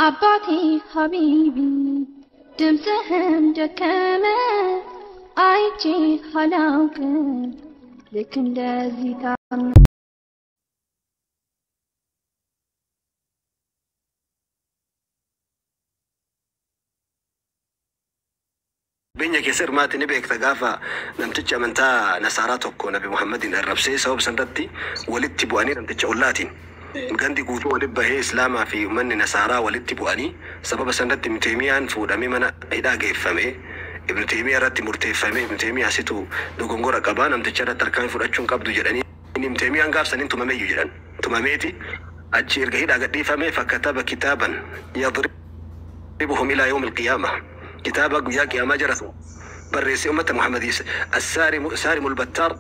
አባቴ ሀቢቢ ድምፅህም ደከመ አይቼ አላውቅም ልክ እንደዚህ ታም Biyya keessa hirmaatti ni beekta gaafa namtichi amantaa nasaaraa tokko Nabi Muhammadin arrabsee sababa sanarratti walitti bu'anii namticha ollaatiin. Gandi guutuu walitti bahee Islaamaa fi uummanni nasaaraa walitti bu'anii sababa sanarratti Ibn Teemiyaan fuudhamee mana hidhaa geeffame. Ibn Teemiyaa irratti murteeffame. Ibn Teemiyaa situ dogongora qabaa namticha irratti harkaan fudhachuu hin qabdu jedhanii Ibn Teemiyaan gaafsaniin tumameeyyu jedhan. Tumameeti achi erga hidhaa gadhiifamee fakkataba kitaaban yadribuhum ilaa yawmi alqiyaama. Kitaaba guyyaa qiyaamaa jaratu barreesse ummata Muhammadis السارم سارم البتار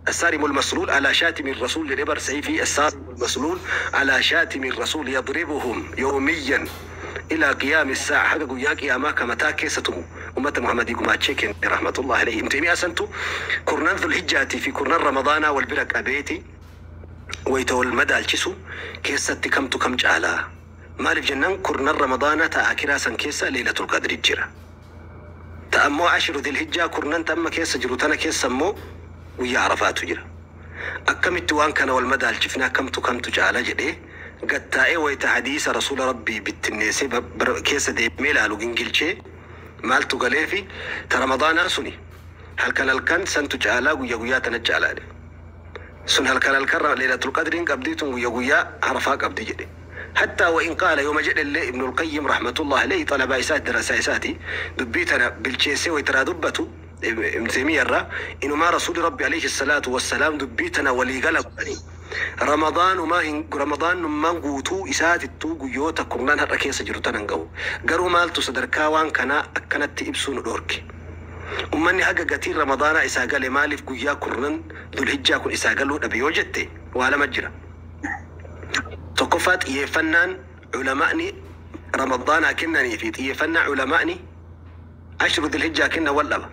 السارم المسلول على شاتم الرسول لبر سيفي السارم المسلول على شاتم الرسول يضربهم يوميا إلى قيام الساعة حق guyyaa qiyaamaa kamataa keessatumu ummata Muhammadii gumaachee kenne rahmatullahi alayhi. Ibn Taymiyaa santu kurnan Dhulhijjaatii fi kurnan Ramadaanaa wal bira qabeeti wayita wal madaalchisu keessatti kamtu kam caalaa maaliif jennaan kurnan Ramadaanaa ta'a akiraa san keessa Leelatul Qadri jira. Ta ammoo ashiru Dhulhijjaa kurnan tamma keessa jiru tana keessa immoo guyyaa Arafaatu jira. Akkamitti waan kana wal madaalchifne akkamtu kamtu caala jedhee gattaa'ee wayita hadiisa rasuula rabbii bittinneessee keessa deemee ilaalu gingilchee maaltu galeefi ta Ramadaanaa suni halkan halkan santu caalaa guyya guyyaa tana caalaa jedhe. Sun halkan halkan Leelatul Qadriin qabdii tun guyya guyyaa Arafaa qabdi jedhe. حتى وإن قال يوم جد اللي ابن القيم رحمة الله عليه طلب إسات دراسة إساتي دبيتنا بالجيسي ويترى دبته ابن تيمية الرا إنه ما رسول ربي عليه الصلاة والسلام دبيتنا ولي قلب رمضان ما هن رمضان ما قوتو إسات التو قيوتا كرنان هركيس جرتنا نقو قروا مالتو صدركاوان كنا أكنت إبسون دورك ummanni haga gatiin ramadaanaa isaa gale maaliif guyyaa kurnan dhulhijjaa kun isaa galuu dhabe yoo jette waa lama jira. Tokkoffaa xiyyeeffannaan culamaa'ni ramadaanaa kennanii fi xiyyeeffannaa culamaa'ni ashru dhulhijjaa kennan wal dhaba.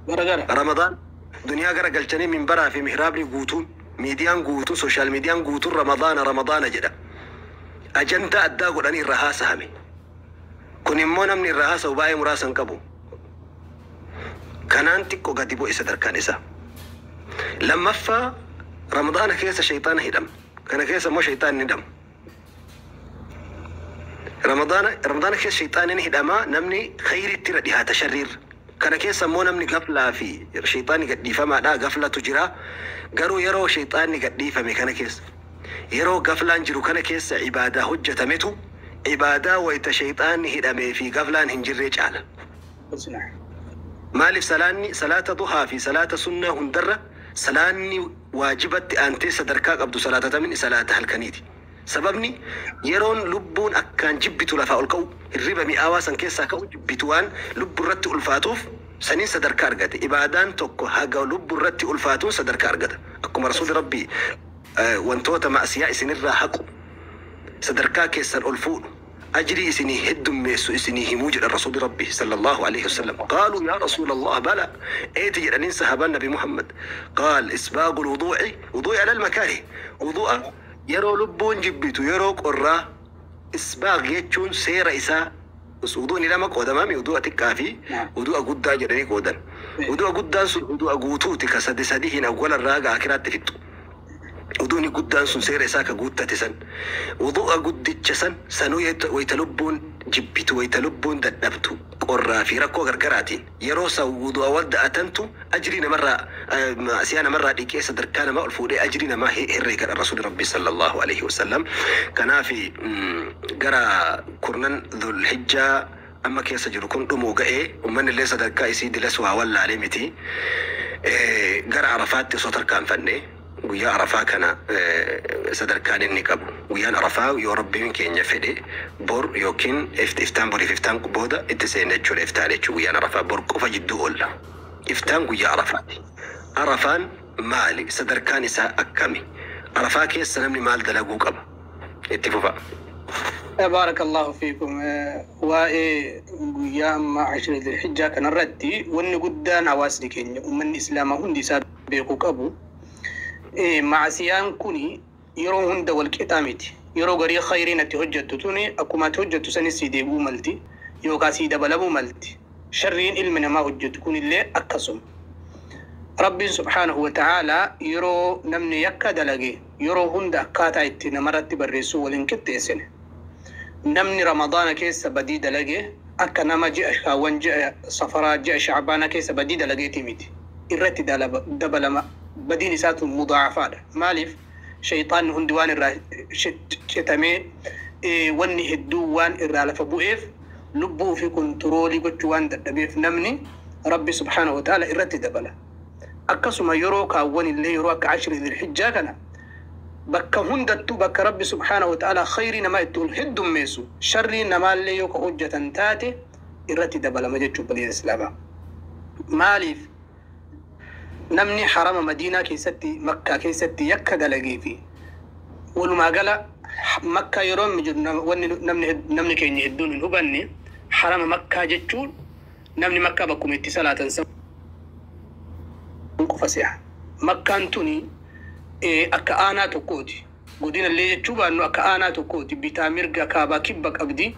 Garagara. Ramadaan duniyaa gara galchanii minbaraa fi mihraabni guutuun miidiyaan guutuun sooshaal miidiyaan guutuun ramadaana ramadaana jedha. Ajandaa addaa godhanii irra haasa'ame. Kun immoo namni irra haasa'u baay'ee muraasa hin qabu. Kanaan xiqqoo gadi bu'e sadarkaan isaa. Lammaffaa Ramadaana keessa shayxaana hidhama. Kana keessa immoo shayxaan ni hidhama. Ramadaana keessa shayxaanni ni hidhama namni khayriitti irra dhihaata sharriirra. Kana keessa immoo namni gaflaa fi shayxaanni gadhiifamaadha gaflatu jira. Garuu yeroo shayxaanni gadhiifame kana keessa yeroo gaflaan jiru kana keessa ibaadaa hojjetametu ibaadaa wayita shayxaanni hidhamee fi gaflaan hin jirree caala. Maaliif salaanni salaata duhaa fi salaata sunnaa hundarra salaanni waajibatti aantee sadarkaa qabdu salaata tamin salaata halkaniiti. Sababni yeroon lubbuun akkaan jibbitu lafaa ol ka'u hirriba mi'aawaa san keessaa ka'u jibbitu waan lubbuu irratti ulfaatuuf saniin sadarkaa argate. Ibaadaan tokko haga lubbuu irratti ulfaatuun sadarkaa argata. Akkuma rasuulli rabbii wantoota ma'asiyaa isinirraa haqu sadarkaa keessan ol fuudhu أجري إسني هدم ميسو إسني هموج الرسول ربي صلى الله عليه وسلم. قالوا يا رسول الله بلى أيتي جرانين صحابة النبي محمد. قال إسباغ الوضوء وضوء على المكاره وضوء يرو لبون جبتو يرو قرة إسباغ يجون سير إسا وضوء لما قودا مامي وضوء تكافي وضوء قدا جراني قودا وضوء قدا وضوء قوتو تكسد سديهن أول الراقة أكرات تفتو Wuduuni guddaan sun seera isaa ka guuttate san wudu'a guddicha san sanuu wayita lubbuun jibbitu wayita lubbuun dadhabtu qorraa fi rakkoo gargaraatiin yeroo san wudu'a wadda'atantu ajrii namarraa siyaa namarraa dhiqee sadarkaa namaa ol fuudhee ajrii namaa herreegadha rasuuli rabbi sallallahu alaihi wasallam. Kanaafi gara kurnan dhulhijjaa amma keessa jiru kun dhumuu ga'ee ummanni illee sadarkaa isii dilas waa wallaalee miti gara Arafaatti osoo tarkaanfanne guyyaa Arafaa kana sadarkaan inni qabu. Guyyaan Arafaa yoo rabbiin keenya fedhe bor yookiin iftaan boriif iftaan booda itti seenne jechuudha. Iftaan jechuun guyyaan Arafaa bor qofa jidduu oolla. Iftaan guyyaa Arafaati. Arafaan maali? Sadarkaan isaa akkami? Arafaa keessa namni maal dalaguu qaba? Itti fufa. Baarakallahu fiikum. Waa'ee guyyaa amma ashira Dhulhijjaa kanarratti wanni guddaan hawaasni keenya uummanni Islaamaa hundi isaa beekuu qabu. Maasiyaan kun yeroo hunda wal qixaa miti. Yeroo garii khayriin ati hojjettu tuni akkuma ati hojjettu sanis sii deebi'uu malti yookaan sii dabalamuu malti. Sharriin ilmi namaa hojjetu kunillee akkasuma. Rabbiin subhaanahu wa ta'aalaa yeroo namni yakka dalage yeroo hunda akkaataa itti namarratti barreessuu waliin qixxeessine. Namni Ramadaana keessa badii dalage akka nama ji'a kaawwan ji'a safaraa ji'a shacbaanaa keessa badii dalageeti miti. Irratti dabalama badiin isaatu mudaafaadha. Maaliif shayxaanni hundi waan irraa citamee wanni hedduu waan irraa lafa bu'eef lubbuu fi kontiroolii gochuu waan dadhabeef namni Rabbi subhaanahu wa ta'ala irratti dabala. Akkasuma yeroo kaawwan illee yeroo akka ashri dhilhijjaa kana bakka hundattuu bakka Rabbi subhaanahu wa ta'ala khayrii namaa itti ol heddummeessu sharrii namaallee yoo ka hojjetan taate irratti dabalama jechuu baliin islaamaa. Maaliif namni harama Madiinaa keessatti Makkaa keessatti yakka dalagee fi walumaa gala Makkaa yeroo inni jiru wanni namni keenya hedduun hin hubanne harama Makkaa jechuun namni Makkaa bakkuma itti salaatan san qofa se'a. Makkaan tuni akka aanaa tokkooti. Godina illee jechuu baannu akka aanaa tokkooti. Bitaa mirga kaabaa kibba qabdi.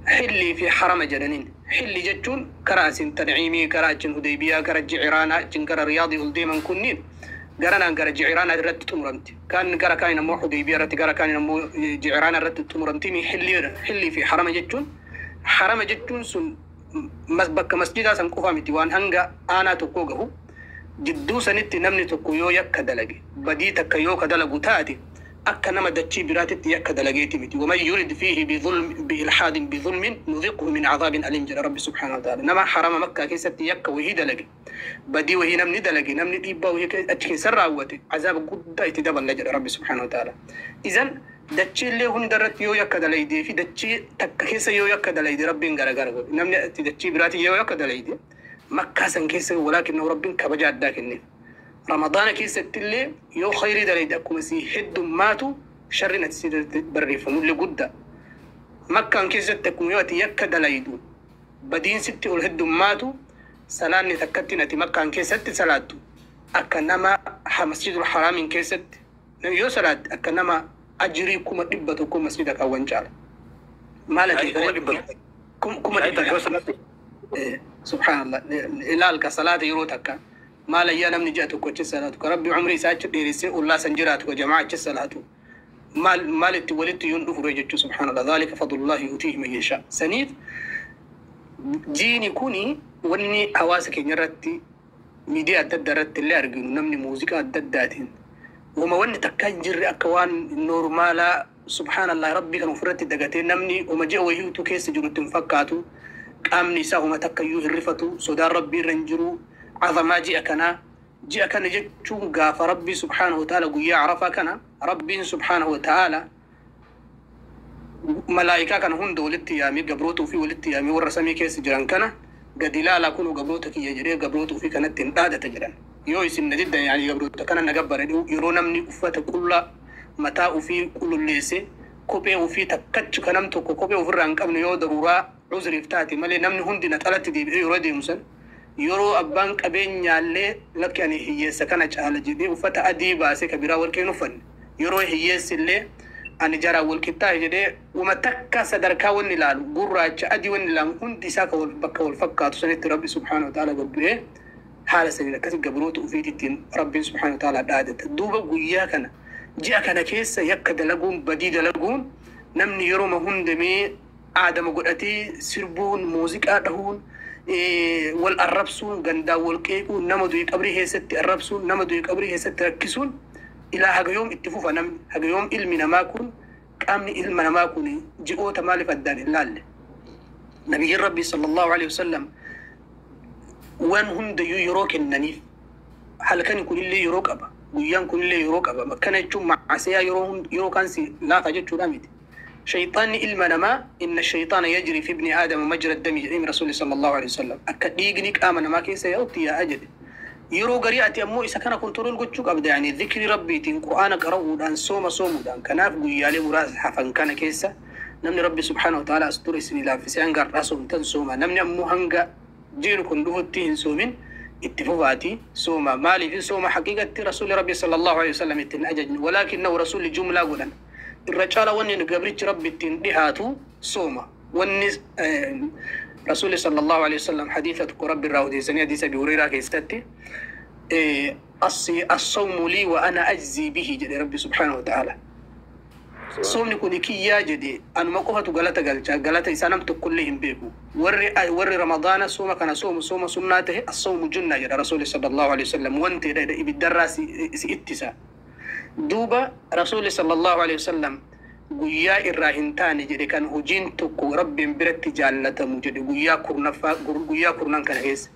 Xillii fi harama jedhaniin. Xilli jechuun karaa asin Tanciimii, karaa achin Hudaybiyaa, gara Jiciraanaa, achin gara Riyaadii ol deeman kunniin garanaan gara Jiciraanaa irratti xumuramti. Kaan gara kaan ammoo Hudaybiyaa irratti gara kaan ammoo Jiciraanaa irratti xumuramti. Xillii fi harama jechuun harama jechuun sun bakka masjidaa san qofa miti waan hanga aanaa tokkoo gahu. Jidduu sanitti namni tokko yoo yakka dalage badii takka yoo ka dalagu taate akka nama dachii biraatitti yakka dalageeti miti. Waman yurid fiihi biilhaadin bizulmin nuziqhu min cadaabin aliim jedha Rabbi subhaanahu wa ta'ala. Nama harama Makkaa keessatti yakka wahii dalage badii wahii namni dalage namni dhiibbaa wahii achi keessa raawwate azaaba guddaa itti daballa jedha Rabbi subhaanahu wa ta'ala. Izan dachiillee hunda irratti yoo yakka dalaydee fi dachii takka keessa yoo yakka dalayde Rabbiin garagara godhe. Namni dachii biraatti yoo yakka dalayde Makkaa san keessa walaakinnahu Rabbiin kabaja addaa kenneef. Ramadaana keessatti illee yoo khayrii dalayde akkuma sii heddummaatu sharriin ati sirriitti barreeffamullee guddaa. Makkaan keessatti akkuma yoo ati yakka dalaydu badiin sitti ol heddummaatu salaanni takkattiin ati Makkaan keessatti salaattu akka nama masjidul haraamiin keessatti yoo salaatte akka nama ajirii 100,000 masjida kaawwan caala. Maal ati 100,000 subhaanallah ilaalka salaata yeroo takka maal ayyaa namni ji'a tokko achi salaatu ka Rabbi umrii isaa achi dheeressee ollaa san jiraatu ka jamaa achi salaatu maal maal itti walitti yoon dhufu jechuu subhaanallah dhaalika fadlullahi yutiihi man yashaa. Saniif jiini kuni wanni hawaasa keenya irratti miidiyaa adda addaa irratti illee arginu namni muuziqaa adda addaatiin wama wanni takka hin jirre akka waan noormaalaa subhaanallah Rabbi kan ofirratti dagatee namni wama ji'a wayiitu keessa jirutti hin fakkaatu. Qaamni isaa homa takka iyyuu hin rifatu sodaan Rabbii irra hin jiru azamaa ji'a kanaa ji'a kana jechuun gaafa Rabbii subhaanahu wa ta'ala guyyaa Arafaa kana Rabbiin subhaanahu wa ta'ala malaayikaa kana hunda walitti yaamee gabroota ofii walitti yaamee warra samii keessa jiran kana gadi ilaalaa kunuu gabroota kiyya jedhee gabroota ofii kanatti hin dhaadata jedhan. Yoo isin na diddan yaani gabroota kana na gabbara yeroo namni uffata qullaa mataa ofii qululleesse kophee ofii takkachi ka nam tokko kophee ofirraa hin qabne yoo daruuraa uzriif taate malee namni hundi na xalatti deebi'ee yeroo deemu san yeroo abbaan qabeenyaallee lakki ani hiyyeessa kana caala jedhee uffata adii baasee ka biraa warqee hin uffanne yeroo hiyyeessi illee ani jaraan wal qixxaaye jedhee wama takka sadarkaa wanni ilaalu gurraacha adii wanni ilaalu hundi isaa ka bakka wal fakkaatu sanitti Rabbi subhaanahu wa ta'ala gad bu'ee haala saniin akkasi gabroota ofiitittiin Rabbiin subhaanahu wa ta'ala dhaadata. Duuba guyyaa kana ji'a kana keessa yakka dalaguun badii dalaguun namni yeroo hundamee aadama godhatee sirbuun muuziqaa dhahuun wal arrabsuun gandaan wal qeequun nama du'e qabrii keessatti arrabsuun nama du'e qabrii keessatti rakkisuun ilaa haga yoom itti fufa namni haga yoom ilmi namaa kun qaamni ilma namaa kun ji'oota maaliif addaan hin laalle. Nabiyyiin Rabbii sallallahu alaihi wasallam waan hundayyuu yeroo kennaniif halkan kunillee yeroo qaba guyyaan kunillee yeroo qaba. Akkana jechuun macaasiyaa yeroo kaan si laafa jechuudha miti. Shayxaanni ilma namaa inna shayxaana yajri fi ibni aadama majra dami jedhee rasuulli sallallahu alaihi wasallam akka dhiigni qaama namaa keessa yaa'utti yaa'a jedhe. Yeroo garii ati ammoo isa kana kontirool gochuu qabda yaani dhikri Rabbiitiin Qur'aana qara'uudhaan sooma soomuudhaan. Kanaaf guyyaalee muraasa hafan kana keessa namni Rabbi subhaanahu wa ta'ala as dura isin laaffisee hanga har'aa soomtan sooma. Namni ammoo hanga jiinu kun dhufutti hin soomin itti fufaati sooma. Maaliif sooma haqiiqatti rasuulli Rabbi sallallahu alaihi wasallam ittiin ajajne walaakinnahu rasuulli jumlaa godhan. Irra caala wanni gabrichi rabbi ittiin dhihaatu sooma. Wanni rasuulli sallallahu alaihi wasallam hadiisa tokko rabbi irraa odeessanii, hadiisa Abi Hureyraa keessatti, "الصوم لي وأنا أجزي به" jedhe rabbi subhaanahu wa ta'ala. Soomni kun kiyyaa jedhe, anuma qofatu galata galcha, galata isaa nam tokkollee hin beeku. Warri Ramadaana sooma kana soomu, sooma sunnaa tahe, الصوم جنة jedha rasuuli sallallahu alaihi wasallam, wanti jedha ibiddarraa si ittisa. Duuba rasuuli sallallahu alaihi wasallam guyyaa irraa hin taane jedhe kan hojiin tokko rabbiin biratti jaallatamu jedhe guyyaa kurnaffaa, guyyaa 10n kana keessa.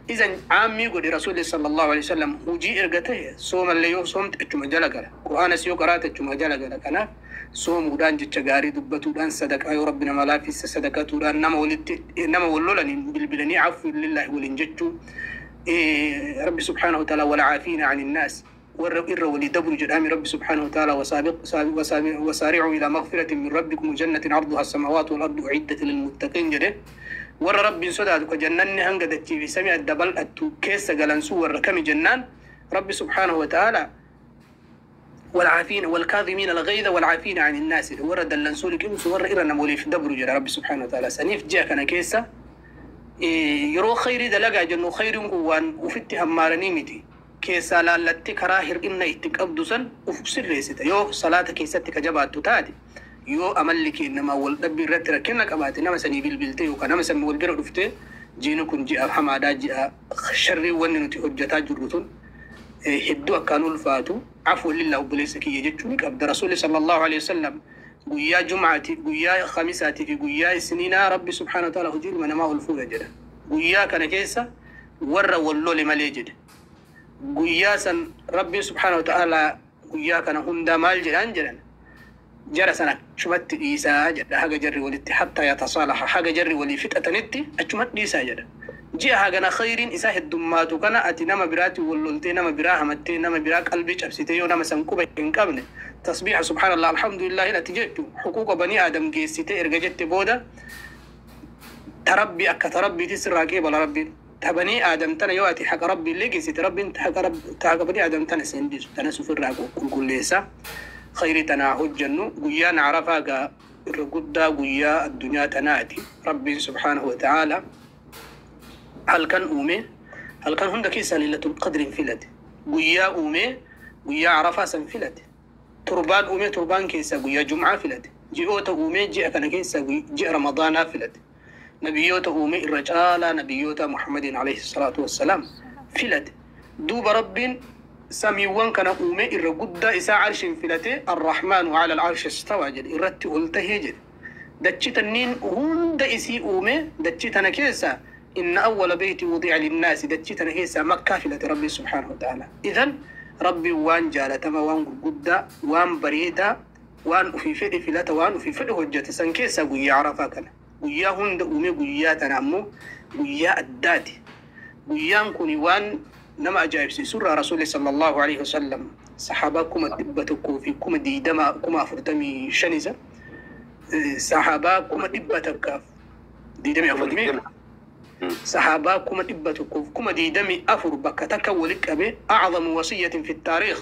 Izan caammii godhe rasuuli sallallahu alaihi wasallam. Hojii erga tahe, soomallee yoo soomte achuma jala gala, qur'aanas yoo qaraate achuma jala gala. Kanaaf soomuudhaan, jecha gaarii dubbatuudhaan, sadaqaa yoo rabbi nama laaffisse sadaqatuudhaan, nama walitti nama wal lolaniin bilbilanii عفو لله waliin jechuu, rabbi subhaanahu wa ta'ala والعافين عن الناس, warra irra walii dabru jedhami rabbi subhaanahu wa ta'ala. وسارعوا إلى مغفرة من ربكم وجنة عرضها السماوات والأرض أعدت للمتقين jedhe. Warra rabbiin sodaatu ka jannanni hanga dachii fi samii adda bal'attu keessa galansuu warra kami jennaan, rabbi subhaanahu wa ta'ala والعافين والكاظمين الغيظ والعافين عن الناس, warra dallansuu liqimsu, warra irra nama waliif dabru jedha rabbi subhaanahu wa ta'ala. Saniif ji'a kana keessa yeroo khayrii dalagaa jennu, khayriin kun waan ufitti hammaaranii miti. Keessaa laallattee karaa hir'inna itti qabdu san uf sirreessita. Yoo salaata keessatti ka jabaattu taate, yoo amalli kee nama wal dhabbii irratti rakkina qabaate, nama sanii bilbilte yookaan nama san wal bira dhufte, jiini kun ji'a hamaadhaa, ji'a sharrii, wanni nuti hojjetaa jirru tun hedduu akkaan ulfaatu, عفو لله obboleessa kiyya jechuu ni qabda. Rasuulli sallallahu alaihi wasallam guyyaa jumcaati, guyyaa khamisaatii fi guyyaa isniinaa rabbi subhaanahu wa ta'ala hojii ilma namaa ol fuudha jedha. Guyyaa kana keessa warra wal lole malee jedhe. Guyyaa san rabbiin subhaanahu wa ta'ala guyyaa kana hundaa maal jedhaan jedhan, jara san achumatti dhiisaa jedha, haga jarri walitti حتى يتصالحا, haga jarri walii fixatanitti achumatti dhiisaa jedha. Ji'a hagana khayriin isaa heddummaatu kana ati nama biraatti wal loltee, nama biraa hamattee, nama biraa qalbii cabsitee, yoo nama san quba hin qabne, tasbiixa subhaanallah alhamdulillahi ati jechu xuquuqa banii aadam geessite erga jette booda, tarabbii akka tarabbiiti sirraa qeebala rabbiin. Ta banii aadam tana yoo ati haqa rabbii illee geessite, rabbiin ta haqa banii aadam tana siin dhiisu. Tanas ofirraa qulqulleessa, khayrii tanaa hojjennu. Guyyaan Arafaa gaa irra guddaa guyyaa addunyaa tanaati. Rabbiin subhaanahu wa ta'aala halkan uume, halkan hunda keessaa Lailatul Qadrin filate. Guyyaa uume, guyyaa Arafaa san filate. Torbaan uume, torbaan keessaa guyyaa jum'aa filate. Ji'oota uume, ji'a kana keessaa ji'a Ramadaanaa filate. Nabiyyoota uume, irra caalaa nabiyyoota Muhammadin alayhi salaatu wassalaam filate. Duuba rabbiin samiiwwan kana uume, irra guddaa isaa arshin filate. الرحمن على العرش استوى jedhe, irratti ol tahee jedhe. Dachi tanniin hunda isii uume, dachi tana keessa إن أول بيت وضع للناس, dachi tana keessa Makkaa filate rabbi subhaanahu wa ta'ala. Idan rabbi waan jaalatama, waan gurguddaa, waan bareedaa, waan ufii fedhe filata, waan ufii fedhe hojjete. San keessaa guyyaa Arafaa kana, guyyaa hunda uume, guyyaa tana ammoo guyyaa addaati. Guyyaan kun waan nama ajaa'ibsiisurraa, rasuulli sallallahu alaihi wasallam saxaabaa 120,000 45,000 isa saxaabaa 124,000 meeqa, saxaabaa 124,000 bakka takka walit qabe. أعظم وصية في التاريخ,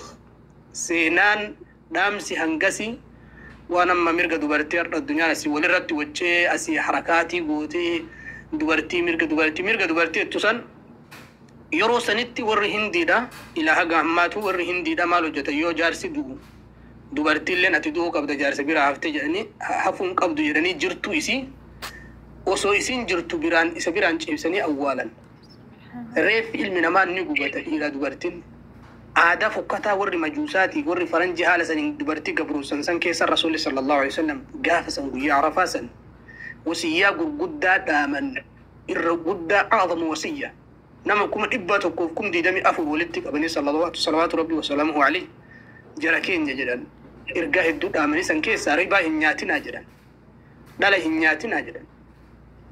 seenaan dhaamsi hangasi waan amma mirga dubartii har'a addunyaan asii walirratti waccee, asii harakaatii gootee, dubartii mirga dubartii mirga dubartii jettu san, yeroo sanitti warri Hindiidha, ilaa haga ammaatu warri Hindiidha maal hojjetan? Yoo jaarsi du'u, dubartiilleen ati du'uu qabda, jaarsa bira haftee jedhanii, hafuun qabdu jedhanii, jirtu isii osoo isiin jirtu biraan isa biraan ciibsanii awwaalan. Reeffi ilmi namaa ni gubata, dhiira dubartiin. Aadaa fokkataa warri majuusaatii, warri faranjii haala saniin dubartii gabroonsan san keessa, rasuulli sallallahu alaihi wasallam gaafa san guyyaa Arafaa san wasiyyaa gurguddaa dhaaman, irra guddaa أعظم وصية, nama 124,000 walitti qabanii salawaatu rabbi wasalaamuhu alayhi, jara keenya jedhan, ergaa hedduu dhaamanii san keessaa ribaa hin nyaatinaa jedhan, dhala hin nyaatinaa jedhan.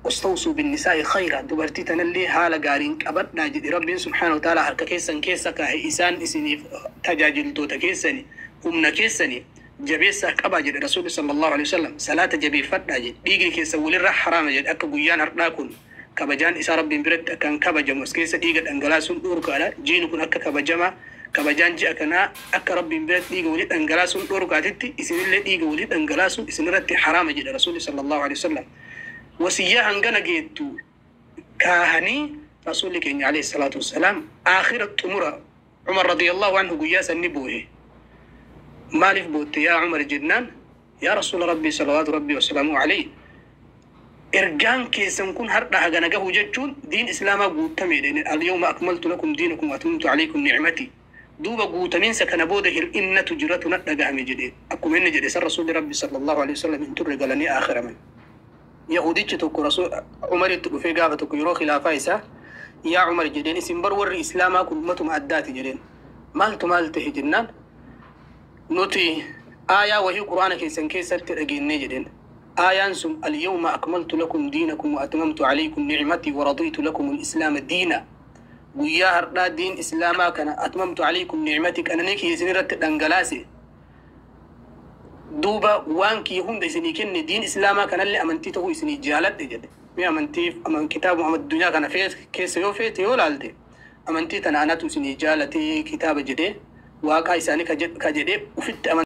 واستوصوا بالنساء خيرا, dubartii tanallee haala gaariin qabadhaa jedhe. Rabbiin subhaanahu wa ta'ala harka keessan keessa kaahe, isaan isiniif tajaajiltoota keessani, humna keessani, jabeessaa qabaa jedhe rasuulli sallallahu alaihi wasallam. Salaata jabeeffadhaa jedhe. Dhiigni keessa walirra haraama jedhe. Akka guyyaan har'aa kun kabajaan isaa rabbiin biratti akkaan kabajamu, as keessa dhiiga dhangalaasuun dhorkaadha. Jiini kun akka kabajama Kabajaan ji'a kanaa akka Rabbiin biratti dhiiga walii dhangalaasuun dhorkaatitti isinillee dhiiga walii dhangalaasuun isinirratti haraama jedha Rasuulli sallallahu alaihi wasallam. Wasiyyaa hangana geettu kaahanii Rasuulli keenya alayhi salaatu wassalaam aakhira xumura Umar radiyallahu anhu guyyaa sanni boohe. Maaliif bootte yaa Umar jennaan, yaa Rasuula Rabbii salawaatu Rabbii wasalaamu alayhi, ergaan keessan kun har'a hagana gahu jechuun diin islaamaa guutameedha. Alyawma akmaltu lakum diinakum wa atmamtu alaykum ni'mati. Duuba guutamiinsa kana booda hir'innatu jiratu na dhagahame jedhe. Akkuma inni jedhe san Rasuulli Rabbi sallallahu alaihi wasallam hin turre galanii aakhiraman. Yahudichi tokko Rasuul Umaritti dhufee gaafa tokko yeroo khilaafaa isaa, yaa Umar jedheen, isin bar warri islaamaa kun ummatuma addaati jedheen. Maaltu maal ta'e jennaan, nuti aayaa wahii quraana keessan keessatti dhageennee jedheen. Aayaan sun alyawma akmaltu lakum diinakum wa atmamtu alaykum ni'matii wa radiitu lakum al-islaama diina. Guyyaa har'aa diin islaamaa kana atmamtu alaykum ni'matii qananii kiyya isin irratti dhangalaase. Duuba waan kiyya hunda isinii kenne, diin islaamaa kanallee amantii ta'uu isinii jaaladhe jedhe. Mee amantii kitaaba addunyaa kana keessa yoo feete yoo laalte, amantii tana anatu isinii jaalatee kitaaba jedhee waaqaa isaanii ka jedhee ufitti amantii.